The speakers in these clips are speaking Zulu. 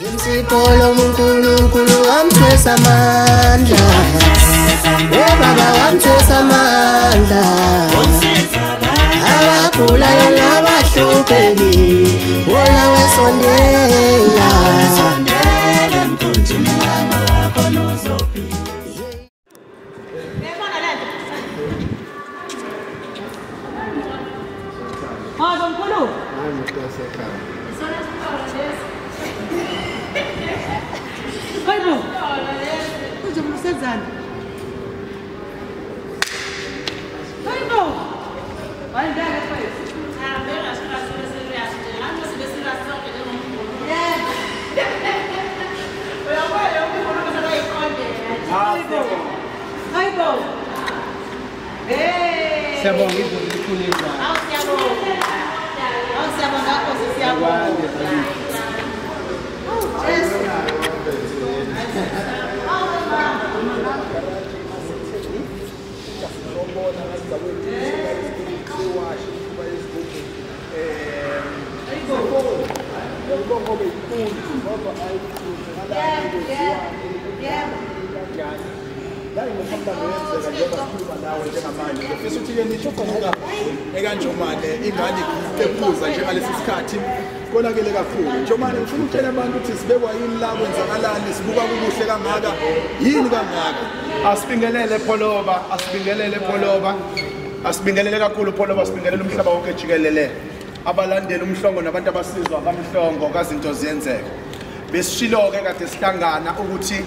Insipho uNkulunkulu wamthwesa amandla. Baba wamthwesa amandla. Abagulayo nabahluphekile, wona wesondela. Siyabonga izulu likhulisa. Siyabonga Nkosi, siyabonga. Jesu. Ekanjomane ingane ephuza njengalesi sikhathi konakele kakhulu. Njomane ngifuna ukutshela abantu ukuthi sibekwa yini la, kwenzakalani, sibuka kukuhle kangaka, yini kangaka? Asibingelele Pholoba, asibingelele Pholoba, asibingelele kakhulu Pholoba, asibingelele umhlaba wonke jikelele. Abalandeli umhlongo nabantu abasizwa kamhlongo kazinto ziyenzeka. Besishilo-ke kade sihlangana ukuthi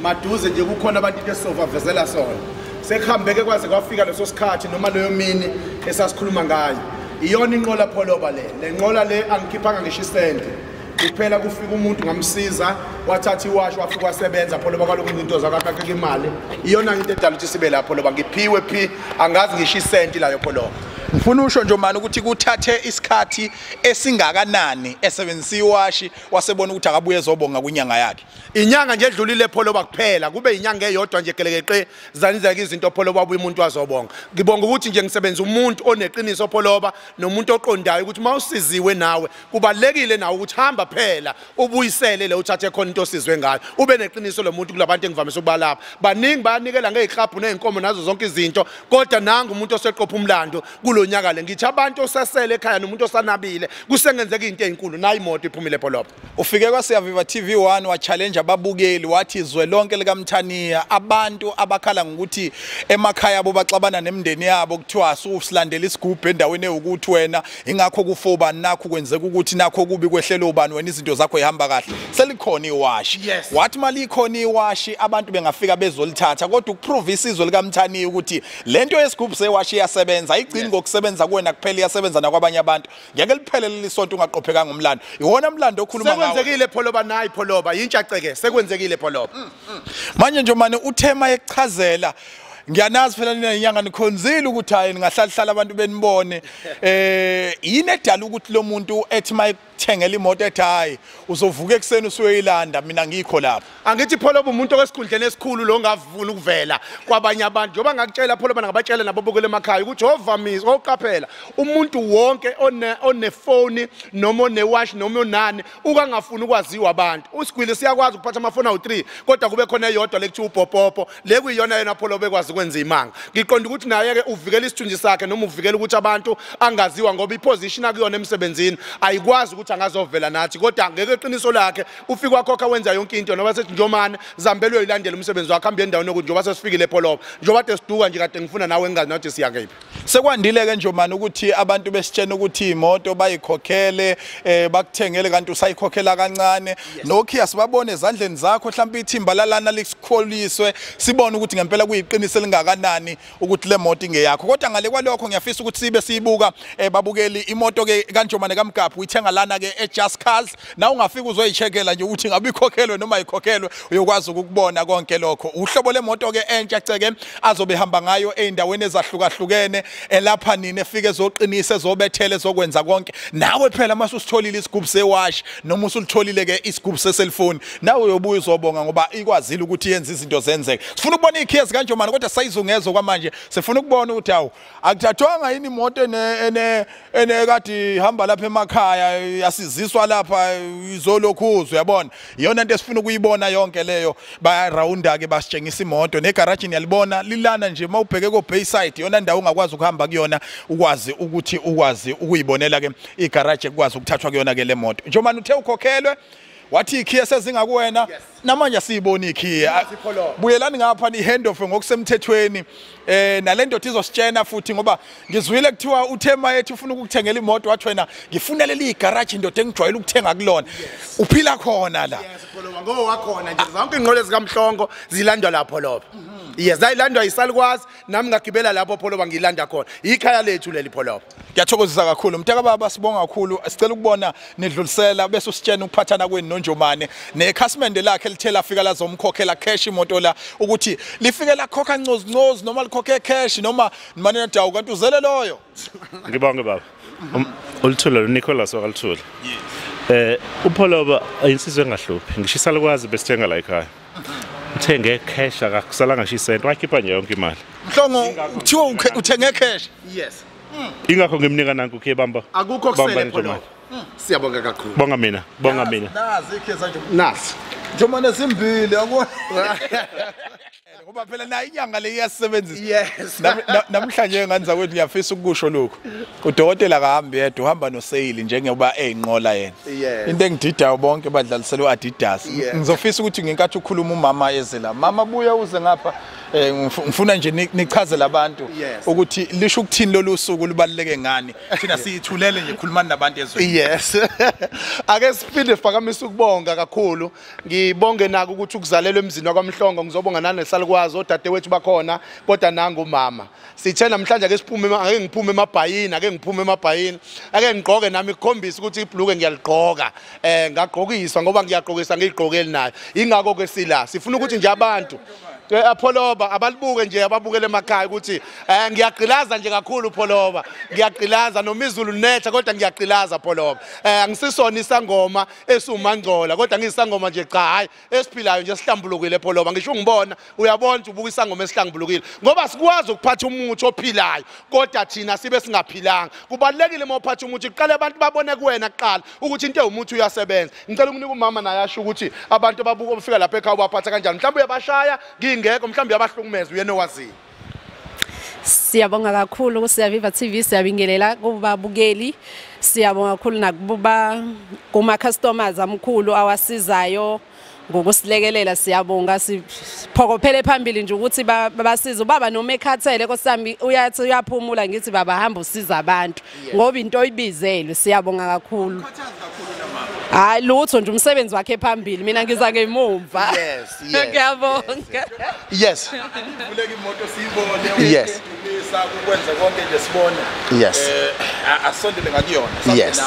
maduze nje kukhona abantu into esizobavezela sona. Sekuhambeke kwaze kwafika leso sikhathi noma leyo mini esasikhuluma ngayo. Iyona inqola Pholoba le. Le nqola le angikhiphanga ngisho isente. Kuphela kufika umuntu ngamsiza, wathatha iwashi wafika wasebenza Pholoba kwalokhu izinto zakakakeka imali. Iyona into edala ukuthi sibe lapho Pholoba, ngiphiwe phi angazi ngisho isenti layo Pholoba. Ngifuna usho Njomane ukuthi kuthathe isikhathi esingakanani esebenzisa iwashi wasebona ukuthi akabuye ezobonga kwinyanga yakhe. Inyanga nje edlulile Pholoba kuphela, kube inyanga eyodwa nje gelekeqe zanizeka izinto Pholoba wabuye umuntu wazobonga. Ngibonga ukuthi nje ngisebenza umuntu oneqiniso Pholoba nomuntu oqondayo ukuthi mawusiziwe nawe kubalekile nawe ukuthi hamba phela ubuyisele le uthathe khona into osizwe ngayo. Ube neqiniso lo muntu kulabantu engivamise ukubalapha. Baningi bayanikela ngeziklabhu nezinkomo nazo zonke izinto, kodwa nanga umuntu oseqopha umlando kulonyaka le. Ngithi abantu osasele ekhaya nomuntu osanabile kusengenzeka into ezinkulu, nayi imoto iphumile Pholoba. Ufike kwaSiyaviva TV1 wa challenge ababukeli wathi izwe lonke likaMthaniya abantu abakhala ngokuthi emakhaya abo baxabana nemindeni yabo kuthiwa asusilandela isigubhu endaweni ewukuthi wena ingakho kufa ubani nakho kwenzeka ukuthi nakho kubi kwehlelo ubani wena izinto zakho ihamba kahle. Selikhona iwashi. Wathi mali ikhona iwashi abantu bengafika bezolithatha, kodwa ukuprove isizwe likaMthaniya ukuthi lento yesigubhu sewashi iyasebenza, ayigcini ngokusebenza kuwena kuphela, iyasebenza nakwabanye abantu. Ngeke liphele leli sonto ungaqophekanga umlando. Iwona umlando okhuluma ngawo. Sekwenzekile Pholoba, nayi Pholoba yintsha ceke, sekwenzekile Pholoba. Manje Njomane uthema ekuchazela, ngiyanazi phela nina inyanga nikhonzile ukuthi hayi ningahlala abantu benibone. Yini edala ukuthi lo muntu ethi mayekuthengela imoto ethi hayi uzovuka ekuseni usuyoyilanda mina ngikho lapha? Angithi Pholoba umuntu okwesikhundleni esikhulu lo ongavuni ukuvela kwabanye abantu. Njengoba ngakutshela Pholoba ngabatshela nabo bokele emakhaya ukuthi ovamise oqaphela umuntu wonke onefoni noma onewash noma onani ukangafuni ukwaziwa abantu. Usigwile siyakwazi ukuphatha amafoni awu3 kodwa kube khona eyodwa lekuthiwa ubhopopo le kuyiyona yena Pholoba ekwazi kwenza imanga. Ngiqonda ukuthi naye ke uvikela isithunzi sakhe noma uvikela ukuthi abantu angaziwa ngoba iposition akuyona emsebenzini ayikwazi ukuthi angazovela nathi, kodwa ngeke iqiniso lakhe ufika wakhokha wenza yonke into noma sethi Njomane zambelwe uyilandela umsebenzi wakhe hambe endaweni yokuthi njengoba sesifikile Pholoba, njengoba kade siduka nje kade ngifuna nawe engazi nathi siya kephi. Sekwandile ke Njomane ukuthi abantu besitshena ukuthi imoto bayikhokhele bakuthengele kanti usayikhokhela kancane. Nokhiya sibabone ezandleni zakho mhlawumbe ithimba lalana likukholiswe sibone ukuthi ngempela kuyiqiniso elingakanani ukuthi le moto ingeyakho. Kodwa ngale kwalokho ngiyafisa ukuthi sibe siyibuka babukeli imoto ke kaNjomane kaMgabhu uyithenga lana ke eJust Cars, na ungafika uzoyicheckela nje ukuthi ngabe ikhokhelwe noma ayikhokhelwe, uyokwazi ukukubona konke lokho. Uhlobo lemoto ke entsha ceke azobe hamba ngayo eindaweni ezahlukahlukene elapha nini efike ezoqinisa ezobethele ezokwenza konke. Nawe phela mase usitholile isigubhu sewashi noma usulitholile ke isigubhu seselfoni, nawe uyobuya uzobonga ngoba ikwazile ukuthi yenze izinto zenzeke. Sifuna ukubona ikhiya zikaNjomane kodwa Sayizungeza kwamanje sifuna ukubona ukuthi awu akuthathwanga yini imoto ene kade ihamba lapha emakhaya yasiziswa lapha izolokhuzo, uyabona. Iyona into esifuna ukuyibona yonke leyo. Bayarounda ke basitshengisa imoto negarage niyalibona lilana nje mawubheke ko Bayside, iyona ndawo ungakwazi ukuhamba kuyona ukwazi ukuthi ukwazi ukuyibonela ke igarage ekwazi ukuthathwa kuyona ke le moto. Njengoba uthe ukhokhelwe wathi ikhiye sezingakuwena, namanje asiyiboni ikhiye. Buyelani ngapha ni handoff ngokusemthethweni nalento izositshena futhi, ngoba ngizwile kuthiwa uthema yethu ufuna ukukuthengela imoto, wathi wena ngifuna leli garage indoda engijwayele ukuthenga kulona. Uphila khona la. Yes Pholoba, ngowakhona nje zonke inqole zikaMhlongo zilandwa lapho Pholoba. Yes, ayilandwa yisalukwazi nami ngagibela lapho Pholoba ngilanda khona. Ikhaya lethu leli Pholoba. Ngiyathokozisa kakhulu mntaka baba, sibonga kakhulu. Sicela ukubona nidlulisela bese usitshena ukuphathana kwenu noNjomane nekhasimende lakhe lithe lafika lazomkhokhela cash imoto la, ukuthi lifike lakhokha ncozincozi noma likhokhe cash noma nimane nadawu kanti uzele loyo. Ngibonge baba. Oluthula uNicholas wakaLuthula. Yes. uPholoba insizwe engahluphi. Ngisho isalukwazi besithenga la ekhaya. Uthenge cash akakusalanga ngisho isenti, wakhipha nje yonke imali. Mhlongo kuthiwa uthenge cash. Yes. Ingakho ngimnika nanku ukhe bamba. Akukho kusele Pholoba. Siyabonga kakhulu. Bonga mina, bonga mina. Nazi ikhe manje. Nazi. Njomane simbili akubona. Ngoba phela nayo inyanga le iyasebenzisa. Yes. Namhlanje nganza kwethu ngiyafisa ukusho lokho. Udokotela akahambi yedwa, uhamba noSeyili njengoba eyinqola yena. Into engididayo bonke badlalisela uAdidas. Ngizofisa ukuthi ngenkathi ukhuluma umama eze la. Mama buya uze ngapha, ngifuna nje nichazele abantu ukuthi lisho ukuthini lolu suku lubaluleke ngani. Thina siyithulele nje, khulumani nabantu ezweni. Yes. Ake siphinde siphakamisa ukubonga kakhulu. Ngibonge nako ukuthi ukuzalelwa emzini wakwaMhlongo, ngizobonga nanesalukwazi odadewethu bakhona, kodwa nangu umama. Sithe namhlanje ake siphume, ake ngiphume emabhayini, ake ngiphume emabhayini, ake ngigqoke nami ikhombisa ukuthi ibhluke ngiyaligqoka. Ngagqokiswa ngoba ngiyagqokisa ngiyigqokeli nayo. Ingakho ke sila sifuna ukuthi nje abantu Pholoba abalibuke nje, ababukele emakhaya ukuthi ngiyagqilaza nje kakhulu Pholoba, ngiyagqilaza noma izulu linetha kodwa ngiyagqilaza Pholoba. Angisisona isangoma esumangcola kodwa ngiyisangoma nje cha hayi esiphilayo nje sihlambulukile Pholoba. Ngisho ungibona uyabona ukuthi ubuka isangoma esihlambulukile, ngoba sikwazi ukuphatha umuthi ophilayo kodwa thina sibe singaphilanga. Kubalulekile uma uphatha umuthi kuqale abantu babone kuwena kuqala ukuthi into ewumuthi uyasebenza. Ngicela ukunika umama naye asho ukuthi abantu ababuka bafika lapha ekhaya ubaphatha kanjani, mhlawumbe uyabashaya ngingekho, mhlawumbe uyabahlukumeza, uyena owaziyo. Siyabonga kakhulu kuSiyaviva TV, siyabingelela kubabukeli, siyabonga kakhulu nakuba kuma customers amkhulu awasizayo ngokusilekelela. Siyabonga, siphokophele phambili nje ukuthi babasize. Ubaba noma ekhathele kosami uyathi uyaphumula, ngithi baba hamba usiza abantu ngoba into oyibizelwe. Siyabonga kakhulu. Hayi lutho nje, umsebenzi wakhe phambili, mina ngiza ngemumva. Yes, yes. Ngiyabonga. Yes. Ivuleke imoto siyibone. Yes. Ukwenza konke nje sibone. Yes. Asondele ngakuyona. Yes.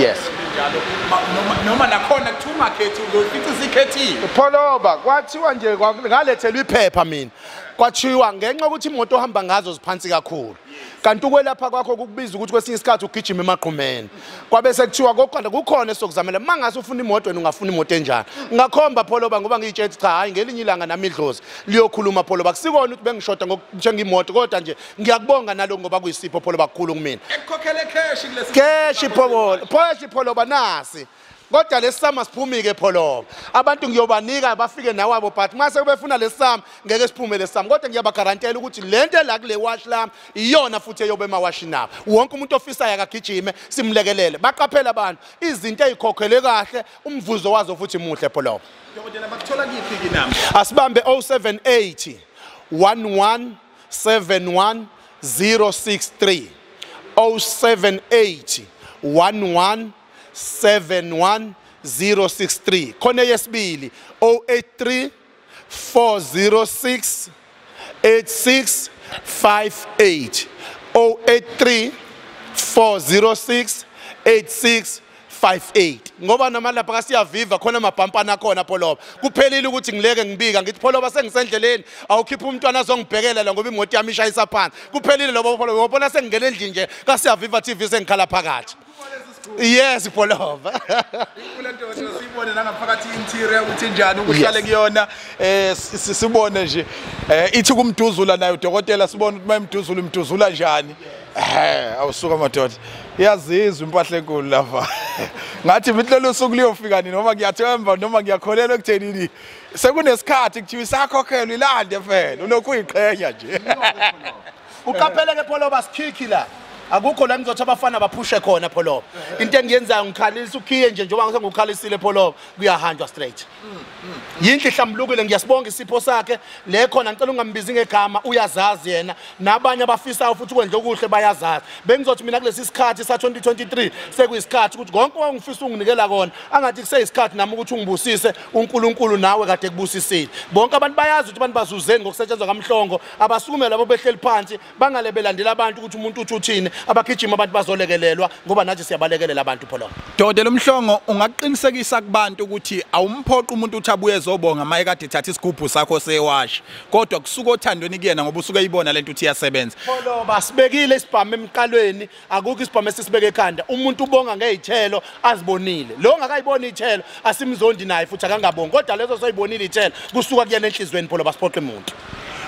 Yes. Noma nakhona kuthiwa ungakhethi uzofica isikhethile. Pholoba kwathiwa nje ngalethelwa iphepha mina. Kwathiwa ngenxa yokuthi imoto ohamba ngazo ziphansi kakhulu. Kanti ukwelapha kwakho kukubiza ukuthi kwesinye isikhathi ugijima emagqumeni. Kwabe sekuthiwa kokuqala kukhona esokuzamela mangase ufuna imoto wena ungafuna imoto enjani. Ngakhomba Pholoba ngoba ngiyitshela cha hayi ngelinye ilanga nami idlozi liyokhuluma Pholoba. Kusikona ukuthi bengishoda ngokuthenga imoto kodwa nje ngiyakubonga naloko ngoba kuyisipho Pholoba kukhulu kumina. Ekukhokhele cash kulesi. Cash Pholoba, cash Pholoba nasi. Kodwa lesisama siphumike Pholoba. Abantu ngiyobanika bafike nawabo, but mase befuna lesisama ngeke siphume lesisama, kodwa ngiyabagarantela ukuthi lento la kule wash lami iyona futhi eyobe emawashini abo. Wonke umuntu ofisayo akagijime simlekelele. Baqaphela abantu izinto ezikhokhele kahle, umvuzo wazo futhi muhle Pholoba. Dokotela bakuthola kiphi ke nami? Asibambe 078 11 71 063 078 11 71 063. Khona yesibili 083 406 8658 083 406 8658. Ngoba noma lapha kaSiyaviva khona amabhampana akhona Pholoba. Kuphelile ukuthi ngileke ngibika ngithi Pholoba sengisendleleni, awukhipha umntwana azongibhekela la ngoba imoto yami ishayisa phansi. Kuphelile lobo Pholoba, ubona sengingena endlini nje kaSiyaviva TV sengikhala phakathi. Yes, Pholova. Kule nto siyibone nangaphakathi interior ukuthi njani ukuhlale kuyona, sibone nje ithi kumduzula nayo udokotela, sibone ukuthi mayimduzula imduzula njani. Awusuka madoda, iyazizwa impahla enkulu lapha. Ngathi mihlelo usuku liyofika nini, noma ngiyathemba noma ngiyakholelwa ekuthenini sekunesikhathi kuthiwa isakhokhelwa ilande phela, ulokhu uyiqhenya nje. Uqapheleke Pholoba, sikhikhi la. Akukho la ngizothi abafana baphushe khona Pholoba. Into engiyenzayo ngikhalisa ukhiye nje, njengoba ngisengukhalisile Pholoba, kuyahanjwa straight. Yinhle ihlambulukile, ngiyasibonga isipho sakhe. Le khona ngicela ungambizi ngegama, uyazazi yena. Nabanye abafisayo futhi ukwenza okuhle bayazazi. Bengizothi mina kulesi sikhathi sa 2023 sekuyisikhathi ukuthi konke ongifisa unginikela kona, angathi kuseyisikhathi nami ukuthi ungibusise uNkulunkulu nawe kade kubusisile. Bonke abantu bayazi ukuthi abantu bazuzeni ngokusetshenzwa kaMhlongo, abasukume labo behleli phansi bangale belandela abantu ukuthi umuntu uthi uthini, abagijima abantu bazolekelelwa ngoba nathi siyabalekelela abantu Pholoba. Dokotela Mhlongo, ungaqinisekisa kubantu ukuthi awumphoqa umuntu uthi abuye ezobonga maye kade ethatha isigubhu sakho sewashi, kodwa kusuka othandweni kuyena ngoba usuke eyibona lento uthi iyasebenza. Pholoba, sibekile isibhamu emqalweni, akukho isibhamu esisibeke ekhanda. Umuntu ubonga ngezithelo azibonile. Lo ongakayiboni ithelo asimzondi naye futhi akangabongi, kodwa lezo soyibonile ithelo kusuka kuyena enhlizweni Pholoba, siphoqe umuntu.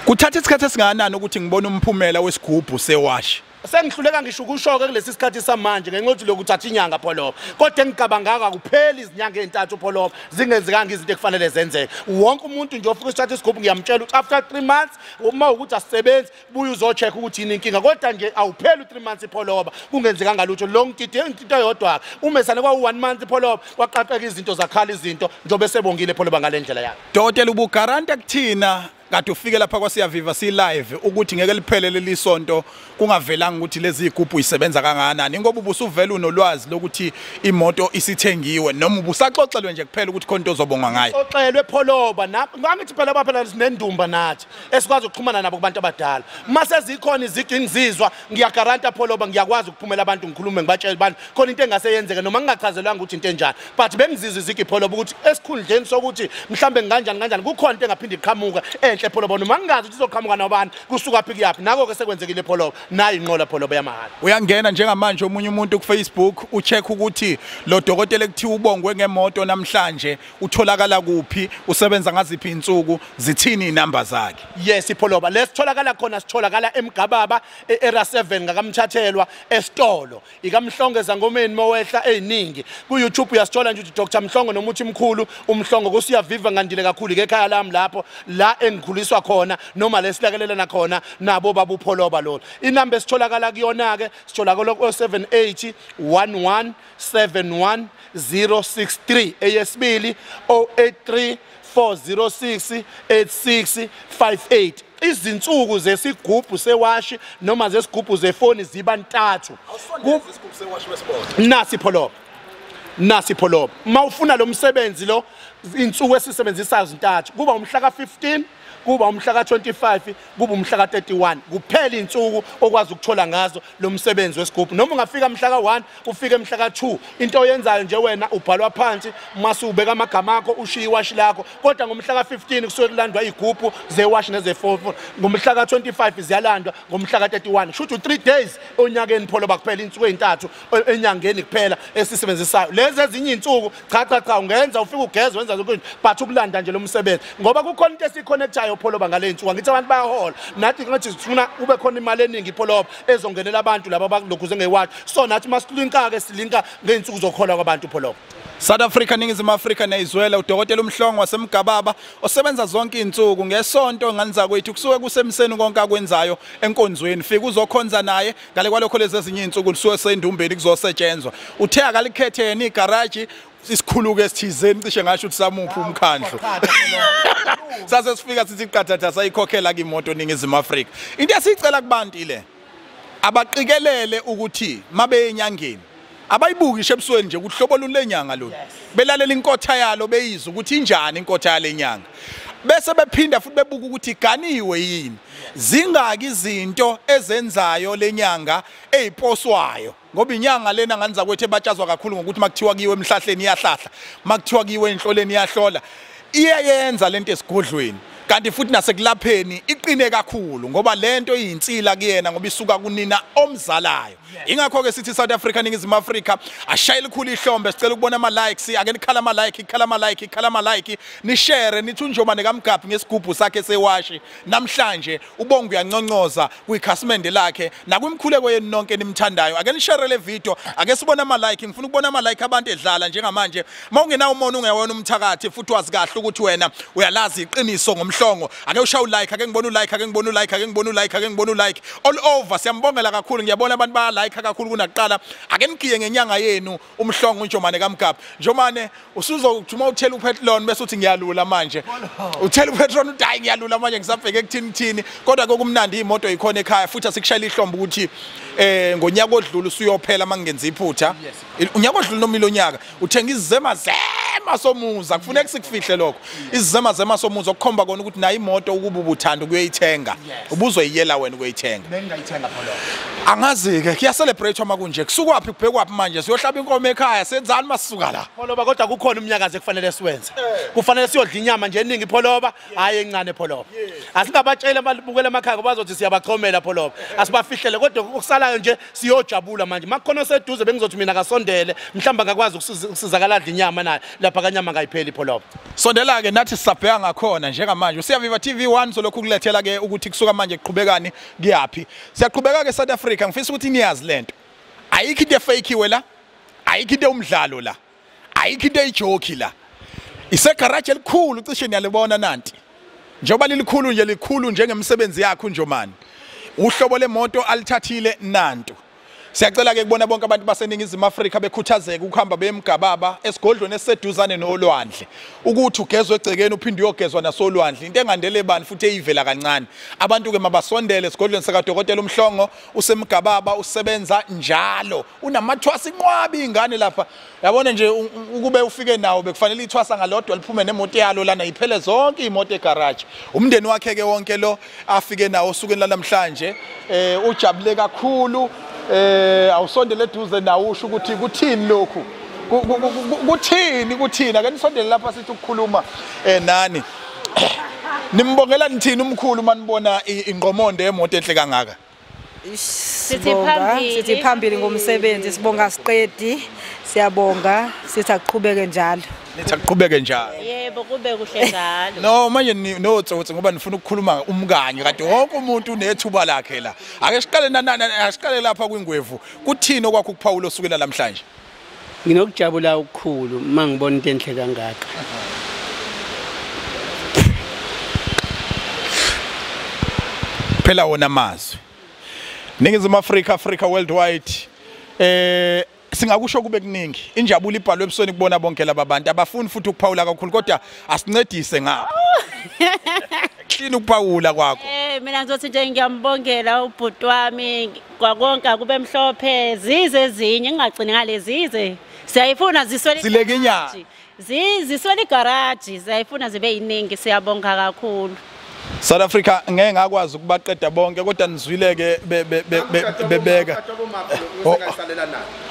Kuthatha isikhathi esingakanani ukuthi ngibone umphumela wesigubhu sewashi? Sengihluleka ngisho ukusho-ke kulesi sikhathi samanje ngenxa yokuthi lokhu uthatha inyanga Pholoba, kodwa engicabangaka akupheli izinyanga ey'ntathu Pholoba zingenzekanga izinto ekufanele zenzeke. Wonke umuntu nje ofika isithatha isigubhu ngiyamtshela ukuthi after 3 months uma ukuthi asisebenzi buye uzo-check ukuthi yini inkinga, kodwa nje awupheli u-3 months Pholoba kungenzekanga lutho. Lo ngidide into eyodwa-ke umesane kwawu-1 month Pholoba kwaqaqeka izinto zakhala izinto njengoba esebongile Pholoba ngale ndlela yakhe. Dokotela, ubugaranta kuthina kade ufike lapha kwaSiyaviva si live ukuthi ngeke liphele leli sonto kungavelanga ukuthi lezi igubhu isebenza kangakanani, ngoba ubusuvela unolwazi lokuthi imoto isithengiwe noma ubusaxoxelwe nje kuphela ukuthi khona into ozobonga ngayo? Xoxelwe Pholoba, ngangithi phela baphela sinendumba nathi esikwazi ukuxhumana nabo kubantu abadala. Mase zikhona izigi ngizizwa ngiyagaranta Pholoba, ngiyakwazi ukuphumela abantu ngikhulume ngibatshele abantu khona into engase yenzeke noma ngingachazelwanga ukuthi into enjani, but bengizizwa izigi Pholoba ukuthi esikhundleni sokuthi mhlambe ngikanjani kanjani kukhona into engaphinde iqhamuka enhle Pholoba, noma ngingazi ukuthi izoqhamuka nobani kusuka phi kuyaphi. Nako-ke sekwenzekile Pholoba, nayi inqola Pholoba yamahhala. Uyangena njengamanje omunye umuntu ku-Facebook ucheck ukuthi lo dokotela ekuthiwa ubongwe ngemoto namhlanje utholakala kuphi, usebenza ngaziphi insuku, zithini inamba zakhe? Yes Pholoba, lesitholakala khona sitholakala eMgababa e-Area 7 ngakamthathelwa esitolo ikaMhlongo ezangomeni mowehla eziningi. Ku-YouTube uyasithola nje ukuthi Dr Mhlongo nomuthi mkhulu uMhlongo kuSiyaviva ngandile kakhulu ke ekhaya lami lapho la engikhuliswa khona noma lesilekelelana khona nabo babuPholoba lolo. Inamba esitholakala kuyona ke sitholakala ku 078 11 71 063, eyesibili 083 406 8658. Izinsuku zesigubhu sewashi noma zesigubhu zefoni ziba ntathu. Nasi Pholoba, nasi Pholoba, mawufuna lo msebenzi lo insuku esisebenzisayo zintathu, kuba umhla ka-15, kuba umhla ka-25, kuba umhla ka-31 kuphela insuku okwazi ukuthola ngazo lo msebenzi wesigubhu. Noma ungafika mhla ka-1 ufike mhla ka-2, into oyenzayo nje wena ubhalwa phansi mase ubeka amagama akho ushiye iwashi lakho, kodwa ngomhla ka-15 kusuke kulandwa iy'gubhu zewashi nezefoni, ngomhla ka-25 ziyalandwa, ngomhla ka-31 kusho ukuthi 3 days onyakeni Pholoba kuphela, insuku ey'ntathu enyangeni kuphela esisebenzisayo. Lezi ezinye iy'nsuku cha cha cha ungenza ufike ugeze wenza zonke izinto, but ukulanda nje lo msebenzi ngoba kukhona into esiyiconnectayo Pholoba ngale nsuku. Angithi abantu bayahola, nathi ngathi sifuna kube khona imali eningi Pholoba ezongenela abantu laba abalokhuze ngewashi, so nathi masilinka ke silinka ngey'nsuku zokhola kwabantu Pholoba. South Africa, Ningizimu Afrika neyizwela, udokotela uMhlongo waseMgababa osebenza zonke insuku ngesonto nganiza kwethu kusuke kusemseni konke akwenzayo enkonzweni, fika uzokhonza naye ngale kwalokho lezi ezinye insuku kusuke sendumbeni kuzosetshenzwa. Uthe akalikhethe yena igaraji isikhuluke esithizeni cishe ngasho ukuthi samuphi umkhandlu. Sase sifika sithi qathatha sayikhokhela ke imoto Ningizimu Afrika. Into esicela kubantu ile abaqikelele ukuthi mabe enyangeni abayibukishe ebusweni nje kuhlobo lenyanga lolu, belalela inkotha yalo beyizwa ukuthi injani inkotha yalenyanga, bese bephinda futhi bebuka ukuthi iganiwe yini, zingaki izinto ezenzayo lenyanga eziposwayo, ngoba inyanga lena nganiza kwethu ebatshazwa kakhulu ngokuthi makuthiwa kiwe emhlahleni iyahlahla, makuthiwa kiwe enhloleni iyahlola, iyayenza lento esigodlweni. Kanti futhi nasekulapheni iqine kakhulu ngoba lento iyinsila kuyena ngoba isuka kunina omzalayo. Ingakho ke sithi South Africa, Ningizimu Afrika, ashaye likhulu ihlombe. Sicela ukubona ama likes, ake nikhala ama like, ikhala ama like, ikhala ama like, ni share nithi uNjomane kaMgabhi ngesigubhu sakhe sewashi. Namhlanje ubonga uyanconcoza kwikhasimende lakhe nakwimkhuleko yenu nonke nimthandayo. Ake nishare le video, ake sibone ama like, ngifuna ukubona ama like abantu edlala njengamanje. Mawungenawo umona ungewona umthakathi, futhi wazi kahle ukuthi wena uyalazi iqiniso ngomhlongo. Ake ushaye like, ake ngibone like, ake ngibone like, ake ngibone like, ake ngibone like all over. Siyambongela kakhulu, ngiyabona abantu baya like kakhulu kunakuqala. Ake nigiye ngenyanga yenu umhlongo uNjomane kaMgabhi. Njomane, usuzothuma uthela upetrol bese uthi ngiyalula manje. Uthela upetrol uthi hayi ngiyalula manje, ngisabheke ekuthini thini. Kodwa kokumnandi imoto ikhona ekhaya, futhi asikushayela ihlombe ukuthi ngonyaka odlula usuyophela mangingenza iphutha. Unyaka odlula noma ilonyaka uthenga izizema zema somuza, kufuneka sikufihle lokho. Izizema zema somuza okukhomba kona ukuthi nayo imoto ukuba ubuthanda ukuyithenga, ubuzoyiyela wena ukuyithenga. Bengingayithenga phela. Angazi ke kuya celebrate makunje. Kusukwaphi kubhekwaphi manje? Siyohlaba inkomo ekhaya, senzani masisuka la? Pholoba, kodwa kukhona umnyakazo ekufanele siwenze. Kufanele siyodla inyama nje eningi Pholoba, hayi encane Pholoba. Asingabatshela ababukela emakhaya ngoba bazothi siyabachomela Pholoba. Asibafihlele kodwa okusalayo nje siyojabula manje. Makukhona seduze bengizothi mina kasondele, mhlamba ngakwazi ukusizakala adla inyama naye. Lapha kanyama ngayipheli Pholoba. Sondela ke nathi sisabheka ngakhona njengamanje. Usiyaviva TV1 solokhu kulethela ke ukuthi kusuka manje kuqhubekani kuyapi. Siyaqhubeka ke South Africa, ngifisa ukuthi niyazi lento. Ayikho into efakeiwe la. Ayikho into umdlalo la. Ayikho into ejoke la. Isegarage elikhulu cishe niyalibona nanti. Njengoba lilikhulu nje, likhulu njengemsebenzi yakhe uNjomane. Uhlobo lemoto alithathile nantu. Siyacela ke kubona bonke abantu baseNingizimu Afrika bekhuthazeka ukuhamba bemgababa esigodlweni esiseduzane nolwandle. Ukuthi ugezwe egcekeni uphinde uyogezwa nasolwandle. Into engandele bani futhi eyivela kancane. Abantu ke mabasondele esigodlweni sikaDokotela uMhlongo, usemgababa, usebenza njalo. Unamathwasa inqwabi ingane lapha. Yabona nje ukube ufike nawo bekufanele ithwasa ngalodwa liphume nemoto yalo lana iphele zonke imoto egarage. Umndeni wakhe ke wonke lo afike nawo osukwini lanamhlanje ujabule kakhulu. Awusondele eduze nawo usho ukuthi kuthini lokhu, kuthini kuthini. Ake nisondele lapha sithi ukukhuluma nani. Nimbongela nithini umkhulu manibona ingqomondo yemoto enhle kangaka? Sithi phambili ngomsebenzi, sibonga siqedi, siyabonga, sithi aqhubeke njalo. Nithi aqhubeke njalo. Yebo, kube kuhle njalo. No manje notsotsi ngoba nifuna ukukhuluma umkanye kade wonke umuntu unethuba lakhe la. Ake siqale asiqale lapha kwingwevu. Kuthini okwakho ukuphawula osukela namhlanje? Nginokujabula okukhulu mangibona into enhle kangaka. Phela wona amazwi. Ningizimu Afrika, Africa worldwide, singakusho kube kuningi. Injabulo ibhalwe ebusweni kubona bonke laba bantu. Abafuni futhi ukuphawula kakhulu kodwa asincedise ngapha. Clean ukuphawula kwakho. Mina ngizothi nje ngiyambongela ubhuti wami kwakonke akube mhlophe, zize ezinye ngingagcini ngalezi. Siyayifuna ziswele silekinya. Ziswele igarage, siyayifuna zibe yiningi, siyabonga kakhulu. South Africa ngeke ngakwazi ukubaqeda bonke kodwa nizwileke bebeka.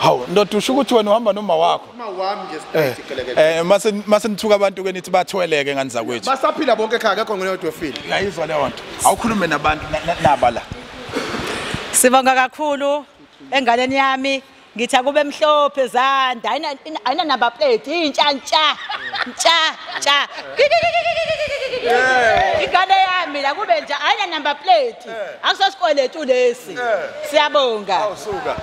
Hawu ndoda usho ukuthi wena uhamba noma wakho. Uma wami nje straight ikelekele. Mase nithuka abantu ke nithi bathweleke ngani zakwethu. Basaphila bonke ekhaya akekho ngene odofile. Uyayizwa leyo nto. Awukhulume nabantu naba la. Sibonga kakhulu enganeni yami. Ngithi akube mhlophe zanda, ayina number plate, intsha ntsha ntsha ntsha. Ingane yami la kube nje ayina number plate. Akusosikweletu lesi. Siyabonga. Awusuka.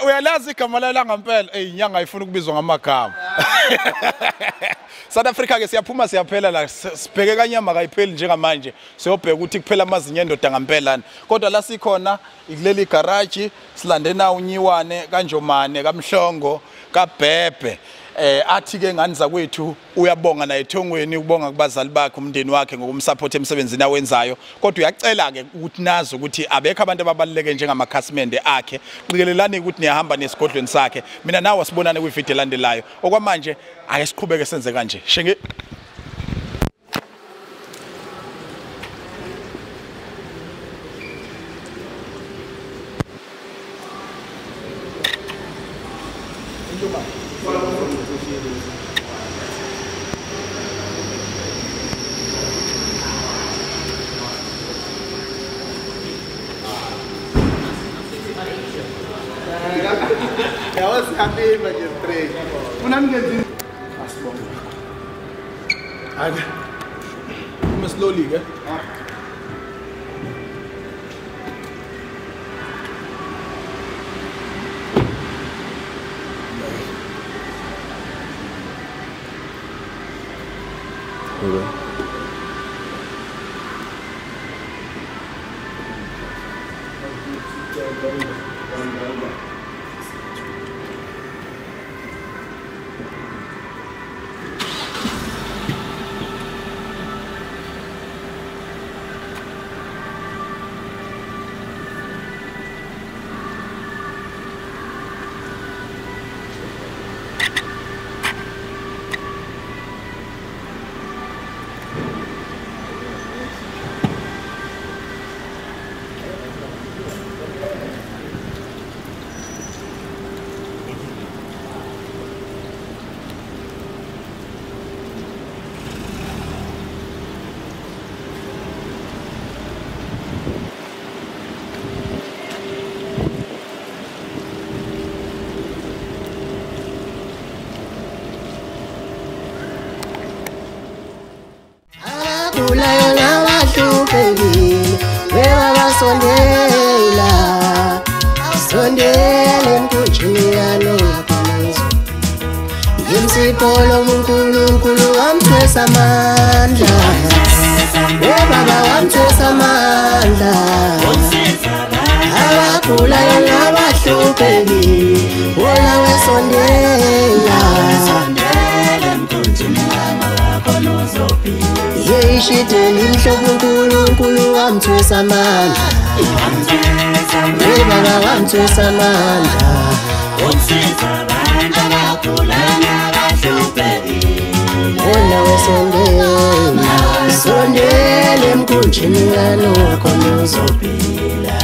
Uyalazi igama la ngempela. Ey inyanga ayifuna ukubizwa ngamagama. South Africa ke siyaphuma siyaphela la, sibheke kanyama kayipheli njengamanje. Siyobheka ukuthi kuphela amazinyo endoda ngempela. Kodwa la sikhona kuleli garage silande na unyiwane kaNjomane kaMhlongo kaBhebhe. Athi ke ngani zakwethu uyabonga naye ethongweni, ubonga kubazali bakhe, umndeni wakhe ngokumsupport emsebenzini awenzayo. Kodwa uyacela ke ukuthi nazi ukuthi abekho abantu ababaluleke njengamakhasimende akhe. Qikelelani ukuthi niyahamba nesigodlweni sakhe. Mina nawe sibonane kwivideo elandelayo. Okwamanje ake siqhubeke senze kanje. Shenge. Yawo siyabimba nje straight. Funa ningenzi asibonge. Hayi. Uma slowly ke. Okay. Sondela, sondela emkhunjini kaNowa khona Yimsipho uNkulunkulu wamthwesa amandla. Baba wamthwesa amandla. Abagulayo nabahluphekile, wona wesondela. Yeyishideli imhlophe uNkulunkulu wamthwesa amandla. Baba wamthwesa amandla. Wona wesondela, sondela emkhunjini kaNowa khona uzophila.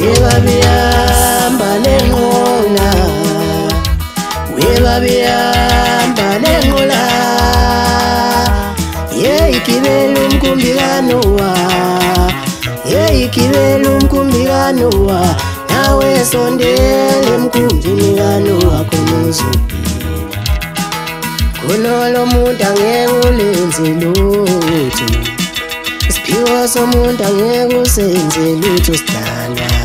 Webabihamba nenqola, webabihamba nenqola, yeyigibela umkhumbi kaNowa, yeyigibela umkhumbi kaNowa, nawe sondela emkhunjini kaNowa khona uzophila. Khona muntu angeke ulenze lutho, isiphiwo somuntu angeke usenze lutho sidalwa.